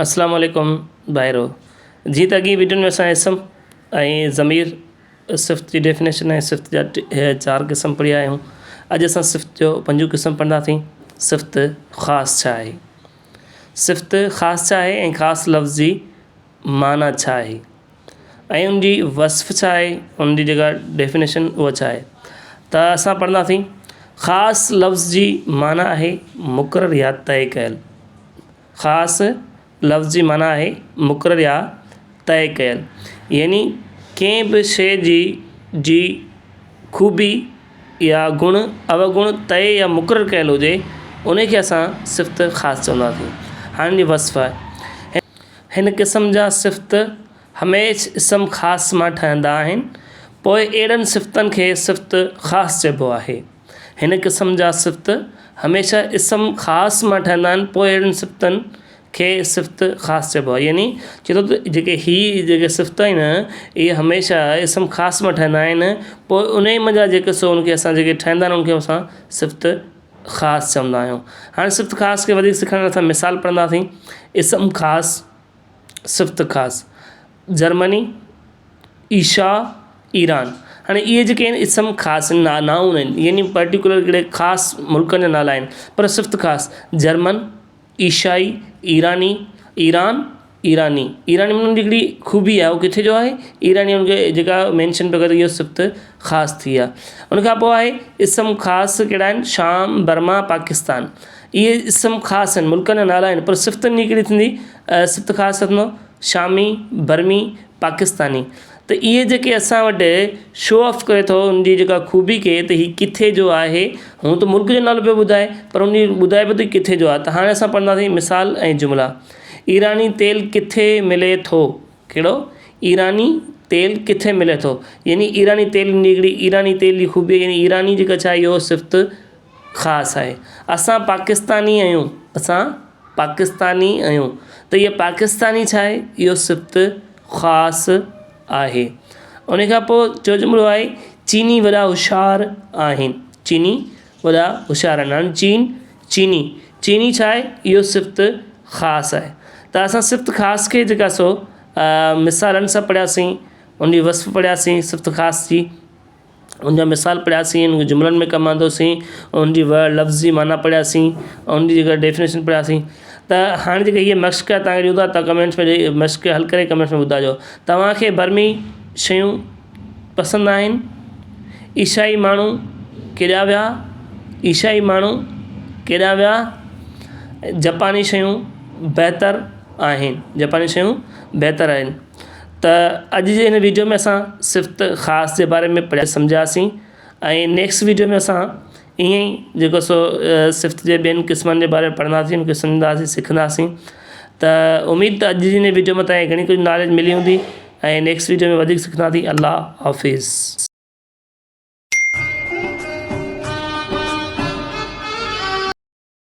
اسلام عليڪم ڀائرو جيئن ته اڳين وڊيون ۾ اسان اسم ۽ ضمير صفت جي ڊيفينيشن ۽ صفت جا چار قسم پڙهيا آهيون اڄ اسان صفت جو پنجون قسم پڙهنداسين صفت خاص ڇا آهي صفت خاص ڇا آهي ۽ خاص لفظ جي معنيٰ ڇا آهي ۽ ان جي وصف ڇا آهي ان جي جيڪا ڊيفينيشن اها ڇا آهي ته اسان پڙهنداسين خاص لفظ جي معنيٰ آهي مقرر يا طئي ڪيل خاص لفظ جي معنيٰ آهي مقرر يا طئي ڪيل يعني ڪنهن به شيء جي جي خوبي يا گڻ اوگڻ طئي يا مقرر ڪيل هجي ان کي اسان صفت خاص چونداسين. هاڻي ان جي وصف آهي. هن قسم جا صفت هميشھ اسم خاص مان ٺهندا آهن، پوء اهڙن صفتن کي صفت خاص چئبو آهي. هن قسم جا صفت هميشه اسم خاص مان ٺهندا آهن پوء اهڙن صفتن کي صفت خاص چئبو آهي يعني چئي ٿو ته جيڪي هي جيڪي صفت آهن اهي هميشه اسم خاص مان ٺهندا آهن پوء انهي منجهان جيڪي سو ان کي اسان جيڪي ٺهندا آهن ان کي اسان صفت خاص چوندا آهيون هاڻي صفت خاص کي وڌيڪ سکڻ لاء اسان مثال پڙهنداسين اسم خاص صفت خاص جرمني عيشا، ايران، هاڻي اهي جيڪي آهن اسم خاص نائون آهن يعني پرٽيڪولر هڪڙي خاص ملڪن جا نالا آهن پر صفت خاص جرمن، عيشائي، ايراني، ايران، ايراني، ايراني ۾ انهن جي هڪڙي خوبي آهي اهو ڪٿي جو آهي ايراني ان کي جيڪا مينشن پيو ڪري اهو صفت خاص ٿي ويا ان کان پوء آهي اسم خاص ڪهڙا آهن شام، برما، پاڪستان اهي اسم خاص آهن ملڪن جا نالا آهن پر صفتن جي ڪهڙي ٿيندي صفت خاص ڇا ٿيندو شامي، برمي، پاڪستاني ته اهي جيڪي اسان وٽ شو آف ڪري ٿو ان جي جيڪا خوبي ڪي ته هي ڪٿي جو آهي هونء ته ملڪ جو نالو پيو ٻڌائي پر ان جي ٻڌائي پيو ته ڪٿي جو آهي ته هاڻي اسان پڙهنداسين مثال ۽ جملا ايراني تيل ڪٿي ملي ٿو ڪهڙو ايراني تيل ڪٿي ملي ٿو يعني ايراني تيل جي هڪڙي ايراني تيل جي خوبي يعني ايراني جيڪا ڇا اهو صفت خاص آهي اسان پاڪستاني آهيون اسان پاڪستاني آهيون ته اهو پاڪستاني ڇا آهي اهو صفت خاص آهي ان کان پوء چيو جملو آهي چيني وڏا هوشيار آهن چيني وڏا هوشيار آهن هاڻي چين چيني چيني ڇا آهي اهو صفت خاص آهي ته اسان صفت خاص کي جيڪا سو مثالن سان پڙهياسين ان جي وصف پڙهياسين صفت خاص جي ان جا مثال پڙهياسين، ان کي جملن ۾ ڪم آندوسين، ان جي ورڊ لفظ جي معنيٰ پڙهياسين، ان جي جيڪا ڊيفينيشن پڙهياسين ته هاڻي جيڪا هيء مشق آهي توهان کي ڏيون ٿا ته ڪمينٽس ۾ مشق کي حل ڪري ڪمينٽس ۾ ٻڌائجو توهان کي برمي شيون پسند آهن؟ عيسائي ماڻهو ڪيڏانهن ويا؟ عيسائي ماڻهو ڪيڏانهن ويا؟ جپاني شيون بهتر آهن جپاني شيون بهتر آهن. ته اڄ جي هن ويڊيو ۾ اسان صفت خاص جي باري ۾ پڙهيا سمجهياسين ۽ نيڪسٽ ويڊيو ۾ اسان ائين ئي جيڪو سو صفت جي ٻين قسمن جي باري ۾ پڙهنداسين ان کي سمجهنداسين سکنداسين ته اميد ته اڄ جي هن ويڊيو ۾ توهان کي گهڻي ڪجهه ناليج ملي هوندي ۽ نيڪسٽ ويڊيو ۾ وڌيڪ سکنداسين الله حافظ.